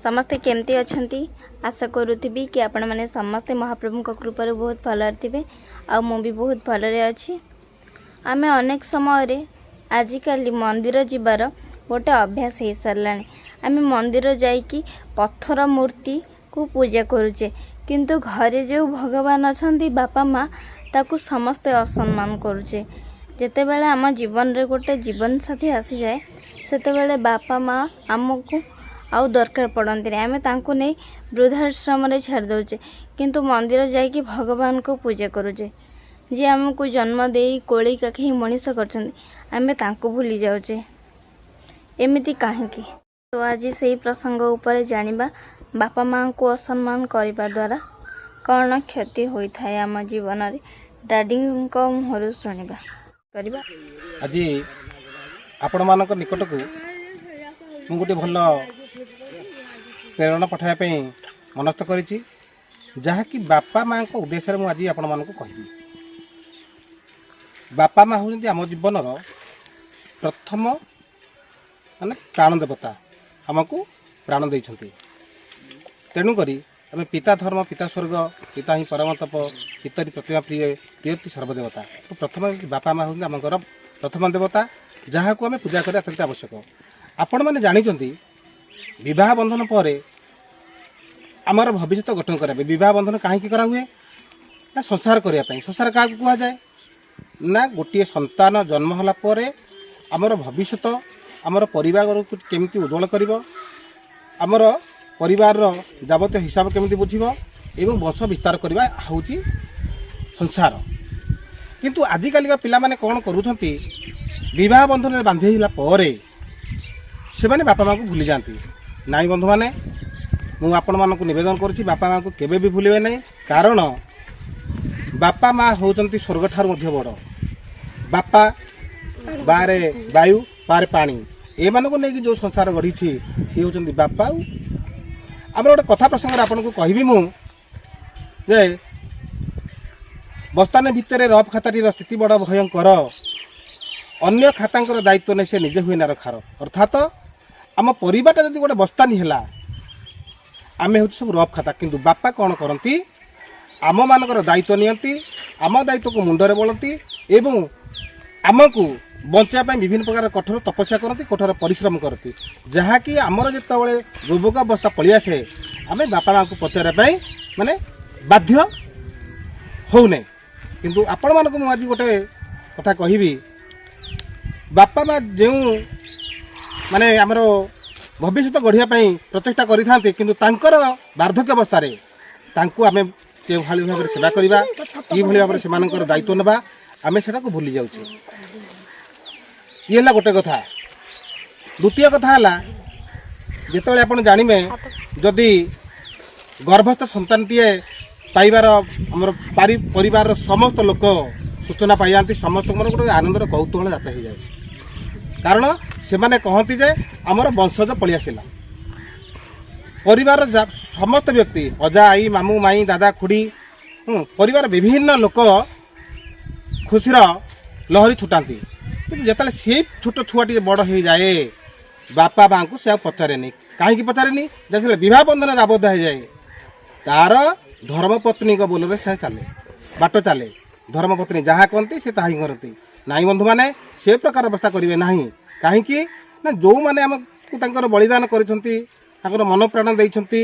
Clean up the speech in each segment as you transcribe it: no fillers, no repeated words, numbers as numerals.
ସମସ୍ତେ କେମିତି ଅଛନ୍ତି? ଆଶା କରୁଥିବି କି ଆପଣମାନେ ସମସ୍ତେ ମହାପ୍ରଭୁଙ୍କ କୃପାରୁ ବହୁତ ଭଲରେ ଥିବେ ଆଉ ମୁଁ ବି ବହୁତ ଭଲରେ ଅଛି। ଆମେ ଅନେକ ସମୟରେ ଆଜିକାଲି ମନ୍ଦିର ଯିବାର ଗୋଟେ ଅଭ୍ୟାସ ହେଇସାରିଲାଣି। ଆମେ ମନ୍ଦିର ଯାଇକି ପଥର ମୂର୍ତ୍ତିକୁ ପୂଜା କରୁଛେ, କିନ୍ତୁ ଘରେ ଯେଉଁ ଭଗବାନ ଅଛନ୍ତି, ବାପା ମା, ତାକୁ ସମସ୍ତେ ଅସମ୍ମାନ କରୁଛେ। ଯେତେବେଳେ ଆମ ଜୀବନରେ ଗୋଟେ ଜୀବନସାଥୀ ଆସିଯାଏ, ସେତେବେଳେ ବାପା ମା ଆମକୁ ଆଉ ଦରକାର ପଡ଼ନ୍ତିନି। ଆମେ ତାଙ୍କୁ ନେଇ ବୃଦ୍ଧାଶ୍ରମରେ ଛାଡ଼ି ଦେଉଛେ, କିନ୍ତୁ ମନ୍ଦିର ଯାଇକି ଭଗବାନଙ୍କୁ ପୂଜା କରୁଛେ। ଯିଏ ଆମକୁ ଜନ୍ମ ଦେଇ କୋଳେଇ କାଖେଇ ମଣିଷ କରିଛନ୍ତି, ଆମେ ତାଙ୍କୁ ଭୁଲି ଯାଉଛେ। ଏମିତି କାହିଁକି? ତ ଆଜି ସେଇ ପ୍ରସଙ୍ଗ ଉପରେ ଜାଣିବା, ବାପା ମାଆଙ୍କୁ ଅସମ୍ମାନ କରିବା ଦ୍ୱାରା କ'ଣ କ୍ଷତି ହୋଇଥାଏ ଆମ ଜୀବନରେ। ଡାଡ଼ିଙ୍କ ମୁହଁରୁ ଶୁଣିବା କରିବା। ଆଜି ଆପଣମାନଙ୍କ ନିକଟକୁ ମୁଁ ଗୋଟିଏ ଭଲ ପ୍ରେରଣା ପଠାଇବା ପାଇଁ ମନସ୍ଥ କରିଛି, ଯାହାକି ବାପା ମାଆଙ୍କ ଉଦ୍ଦେଶ୍ୟରେ ମୁଁ ଆଜି ଆପଣମାନଙ୍କୁ କହିବି। ବାପା ମା ହେଉଛନ୍ତି ଆମ ଜୀବନର ପ୍ରଥମ ମାନେ ପ୍ରାଣ ଦେବତା, ଆମକୁ ପ୍ରାଣ ଦେଇଛନ୍ତି। ତେଣୁକରି ଆମେ ପିତା ଧର୍ମ, ପିତା ସ୍ୱର୍ଗ, ପିତା ହିଁ ପରମ ତପ, ପିତରି ପ୍ରତିମା ପ୍ରିୟ ପ୍ରିୟତି ସର୍ବଦେବତା। ତ ପ୍ରଥମ ବାପା ମା ହେଉଛନ୍ତି ଆମଙ୍କର ପ୍ରଥମ ଦେବତା, ଯାହାକୁ ଆମେ ପୂଜା କରିବା ଅତ୍ୟନ୍ତ ଆବଶ୍ୟକ। ଆପଣମାନେ ଜାଣିଛନ୍ତି, ବିବାହ ବନ୍ଧନ ପରେ ଆମର ଭବିଷ୍ୟତ ଗଠନ କରିବା ପାଇଁ ବିବାହ ବନ୍ଧନ କାହିଁକି କରାହୁଏ ନା ସଂସାର କରିବା ପାଇଁ। ସଂସାର କାହାକୁ କୁହାଯାଏ ନା ଗୋଟିଏ ସନ୍ତାନ ଜନ୍ମ ହେଲା ପରେ ଆମର ଭବିଷ୍ୟତ, ଆମର ପରିବାରକୁ କେମିତି ଉଜ୍ଜଳ କରିବ, ଆମର ପରିବାରର ଯାବତୀୟ ହିସାବ କେମିତି ବୁଝିବ ଏବଂ ବଂଶ ବିସ୍ତାର କରିବା ହେଉଛି ସଂସାର। କିନ୍ତୁ ଆଜିକାଲିକା ପିଲାମାନେ କ'ଣ କରୁଛନ୍ତି? ବିବାହ ବନ୍ଧନରେ ବାନ୍ଧି ହେଲା ପରେ ସେମାନେ ବାପା ମାଆଙ୍କୁ ଭୁଲି ଯାଆନ୍ତି। ନାଇଁ ବନ୍ଧୁମାନେ, ମୁଁ ଆପଣମାନଙ୍କୁ ନିବେଦନ କରୁଛି, ବାପା ମାଆଙ୍କୁ କେବେ ବି ଭୁଲିବେ ନାହିଁ। କାରଣ ବାପା ମା ହେଉଛନ୍ତି ସ୍ୱର୍ଗ ଠାରୁ ମଧ୍ୟ ବଡ଼। ବାପା ବାରେ ବାୟୁ, ପାରେ ପାଣି, ଏମାନଙ୍କୁ ନେଇକି ଯେଉଁ ସଂସାର ଗଢ଼ିଛି, ସିଏ ହେଉଛନ୍ତି ବାପା। ଆଉ ଆମର ଗୋଟେ କଥା ପ୍ରସଙ୍ଗରେ ଆପଣଙ୍କୁ କହିବି ମୁଁ ଯେ ବସ୍ତାନି ଭିତରେ ରଫ୍ ଖାତାଟିର ସ୍ଥିତି ବଡ଼ ଭୟଙ୍କର, ଅନ୍ୟ ଖାତାଙ୍କର ଦାୟିତ୍ୱ ନେଇ ସେ ନିଜେ ହୁଏ ନାରଖାର। ଅର୍ଥାତ ଆମ ପରିବାରଟା ଯଦି ଗୋଟେ ବସ୍ତାନି ହେଲା, ଆମେ ହେଉଛୁ ସବୁ ରଫ୍ ଖାତା। କିନ୍ତୁ ବାପା କ'ଣ କରନ୍ତି? ଆମମାନଙ୍କର ଦାୟିତ୍ୱ ନିଅନ୍ତି, ଆମ ଦାୟିତ୍ୱକୁ ମୁଣ୍ଡରେ ବୋଳନ୍ତି ଏବଂ ଆମକୁ ବଞ୍ଚାଇବା ପାଇଁ ବିଭିନ୍ନ ପ୍ରକାର କଠୋର ତପସ୍ୟା କରନ୍ତି, କଠୋର ପରିଶ୍ରମ କରନ୍ତି, ଯାହାକି ଆମର ଯେତେବେଳେ ଯୁବକ ଅବସ୍ଥା ପଳେଇ ଆସେ, ଆମେ ବାପା ମାଆଙ୍କୁ ପଚାରିବା ପାଇଁ ମାନେ ବାଧ୍ୟ ହେଉନାହିଁ। କିନ୍ତୁ ଆପଣମାନଙ୍କୁ ମୁଁ ଆଜି ଗୋଟେ କଥା କହିବି, ବାପା ମା ଯେଉଁ ମାନେ ଆମର ଭବିଷ୍ୟତ ଗଢ଼ିବା ପାଇଁ ପ୍ରଚେଷ୍ଟା କରିଥାନ୍ତି, କିନ୍ତୁ ତାଙ୍କର ବାର୍ଦ୍ଧକ୍ୟ ଅବସ୍ଥାରେ ତାଙ୍କୁ ଆମେ କିଭଳି ଭାବରେ ସେବା କରିବା, କିଭଳି ଭାବରେ ସେମାନଙ୍କର ଦାୟିତ୍ୱ ନେବା, ଆମେ ସେଟାକୁ ଭୁଲି ଯାଉଛେ। ଇଏ ହେଲା ଗୋଟେ କଥା। ଦ୍ୱିତୀୟ କଥା ହେଲା, ଯେତେବେଳେ ଆପଣ ଜାଣିବେ, ଯଦି ଗର୍ଭସ୍ଥ ସନ୍ତାନଟିଏ ପାଇବାର ଆମର ପରିବାରର ସମସ୍ତ ଲୋକ ସୂଚନା ପାଇଯାଆନ୍ତି, ସମସ୍ତଙ୍କର ଗୋଟେ ଆନନ୍ଦର କୌତୂହଳ ଜାତ ହେଇଯାଏ। କାରଣ ସେମାନେ କହନ୍ତି ଯେ ଆମର ବଂଶଜ ପଳେଇ ଆସିଲା। ପରିବାରର ସମସ୍ତ ବ୍ୟକ୍ତି, ଅଜା, ଆଈ, ମାମୁଁ, ମାଇଁ, ଦାଦା, ଖୁଡ଼ି, ପରିବାର ବିଭିନ୍ନ ଲୋକ ଖୁସିର ଲହରୀ ଛୁଟାନ୍ତି। କିନ୍ତୁ ଯେତେବେଳେ ସେଇ ଛୋଟ ଛୁଆଟି ବଡ଼ ହେଇଯାଏ, ବାପା ମାଆଙ୍କୁ ସେ ଆଉ ପଚାରେନି। କାହିଁକି ପଚାରେନି? ଯେତେବେଳେ ବିବାହ ବନ୍ଧନରେ ଆବଦ୍ଧ ହେଇଯାଏ, ତାର ଧର୍ମପତ୍ନୀଙ୍କ ବୋଲରେ ସେ ଚାଲେ, ବାଟ ଚାଲେ। ଧର୍ମପତ୍ନୀ ଯାହା କହନ୍ତି, ସେ ତାହା ହିଁ କରନ୍ତି। ନାଇଁ ବନ୍ଧୁମାନେ, ସେ ପ୍ରକାର ଅବସ୍ଥା କରିବେ ନାହିଁ। କାହିଁକି ନା ଯେଉଁମାନେ ଆମକୁ ତାଙ୍କର ବଳିଦାନ କରିଛନ୍ତି, ତାଙ୍କର ମନ ପ୍ରାଣ ଦେଇଛନ୍ତି,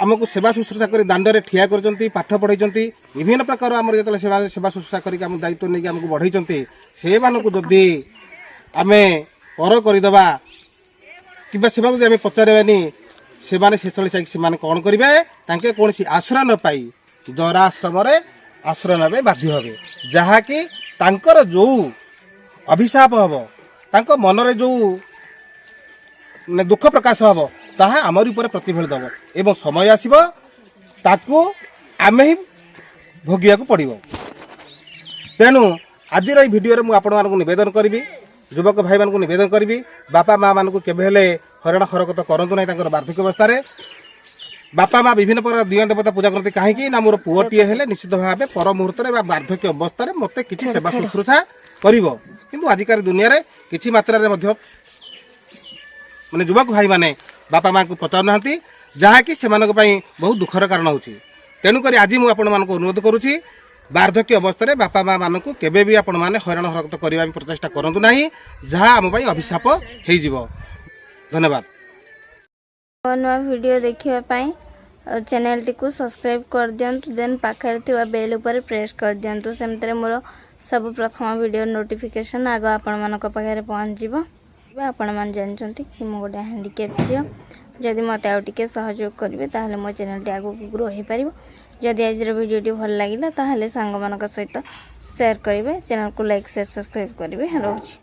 ଆମକୁ ସେବା ଶୁଶ୍ରୂଷା କରି ଦାଣ୍ଡରେ ଠିଆ କରିଛନ୍ତି, ପାଠ ପଢ଼େଇଛନ୍ତି, ବିଭିନ୍ନ ପ୍ରକାର ଆମର ଯେତେବେଳେ ସେବା ଶୁଶ୍ରୂଷା କରିକି ଆମ ଦାୟିତ୍ୱ ନେଇକି ଆମକୁ ବଢ଼େଇଛନ୍ତି, ସେମାନଙ୍କୁ ଯଦି ଆମେ ପର କରିଦେବା କିମ୍ବା ସେମାନଙ୍କୁ ଯଦି ଆମେ ପଚାରିବାନି, ସେମାନେ ଶେଷରେ ଯାଇକି ସେମାନେ କ'ଣ କରିବେ? ତାଙ୍କେ କୌଣସି ଆଶ୍ରୟ ନ ପାଇ ଜରାଶ୍ରମରେ ଆଶ୍ରୟ ନେବେ ବାଧ୍ୟ ହେବେ, ଯାହାକି ତାଙ୍କର ଯେଉଁ ଅଭିଶାପ ହେବ, ତାଙ୍କ ମନରେ ଯେଉଁ ମାନେ ଦୁଃଖ ପ୍ରକାଶ ହେବ, ତାହା ଆମରି ଉପରେ ପ୍ରତିଫଳିତ ହେବ ଏବଂ ସମୟ ଆସିବ, ତାକୁ ଆମେ ହିଁ ଭୋଗିବାକୁ ପଡ଼ିବ। ତେଣୁ ଆଜିର ଏଇ ଭିଡ଼ିଓରେ ମୁଁ ଆପଣମାନଙ୍କୁ ନିବେଦନ କରିବି, ଯୁବକ ଭାଇମାନଙ୍କୁ ନିବେଦନ କରିବି, ବାପା ମାଆମାନଙ୍କୁ କେବେ ହେଲେ ହଇରାଣ ହରକତ କରନ୍ତୁ ନାହିଁ ତାଙ୍କର ବାର୍ଦ୍ଧକ୍ୟ ଅବସ୍ଥାରେ। ବାପା ମା ବିଭିନ୍ନ ପ୍ରକାର ଦିଅଁ ଦେବତା ପୂଜା କରନ୍ତି। କାହିଁକି ନା ମୋର ପୁଅଟିଏ ହେଲେ ନିଶ୍ଚିତ ଭାବେ ପର ମୁହୂର୍ତ୍ତରେ ବା ବାର୍ଦ୍ଧକ୍ୟ ଅବସ୍ଥାରେ ମୋତେ କିଛି ସେବା ଶୁଶ୍ରୂଷା କରିବ। କିନ୍ତୁ ଆଜିକାଲି ଦୁନିଆରେ କିଛି ମାତ୍ରାରେ ମଧ୍ୟ ମାନେ ଯୁବକ ଭାଇମାନେ ବାପା ମାଆଙ୍କୁ ପଚାରୁନାହାନ୍ତି, ଯାହାକି ସେମାନଙ୍କ ପାଇଁ ବହୁତ ଦୁଃଖର କାରଣ ହେଉଛି। ତେଣୁକରି ଆଜି ମୁଁ ଆପଣମାନଙ୍କୁ ଅନୁରୋଧ କରୁଛି, ବାର୍ଦ୍ଧକ୍ୟ ଅବସ୍ଥାରେ ବାପା ମାଆମାନଙ୍କୁ କେବେ ବି ଆପଣମାନେ ହଇରାଣ ହରକତ କରିବା ପାଇଁ ପ୍ରଚେଷ୍ଟା କରନ୍ତୁ ନାହିଁ, ଯାହା ଆମ ପାଇଁ ଅଭିଶାପ ହେଇଯିବ। ଧନ୍ୟବାଦ। ନୂଆ ନୂଆ ଭିଡ଼ିଓ ଦେଖିବା ପାଇଁ ଚ୍ୟାନେଲଟିକୁ ସବସ୍କ୍ରାଇବ୍ କରିଦିଅନ୍ତୁ, ଦେନ୍ ପାଖରେ ଥିବା ବେଲ୍ ଉପରେ ପ୍ରେସ୍ କରିଦିଅନ୍ତୁ। ସେମିତିରେ ମୋର ସବୁ ପ୍ରଥମ ଭିଡ଼ିଓ ନୋଟିଫିକେସନ୍ ଆଗ ଆପଣମାନଙ୍କ ପାଖରେ ପହଞ୍ଚିଯିବ। ଆପଣମାନେ ଜାଣିଛନ୍ତି କି ମୁଁ ଗୋଟେ ହ୍ୟାଣ୍ଡିକ୍ୟାପ୍ ଝିଅ। ଯଦି ମୋତେ ଆଉ ଟିକେ ସହଯୋଗ କରିବେ, ତାହେଲେ ମୋ ଚ୍ୟାନେଲଟି ଆଗକୁ ଗ୍ରୋ ହୋଇପାରିବ। ଯଦି ଆଜିର ଭିଡ଼ିଓଟି ଭଲ ଲାଗିଲା, ତାହେଲେ ସାଙ୍ଗମାନଙ୍କ ସହିତ ସେୟାର କରିବେ, ଚ୍ୟାନେଲକୁ ଲାଇକ୍, ସେୟାର, ସବସ୍କ୍ରାଇବ୍ କରିବେ। ରହୁଛି।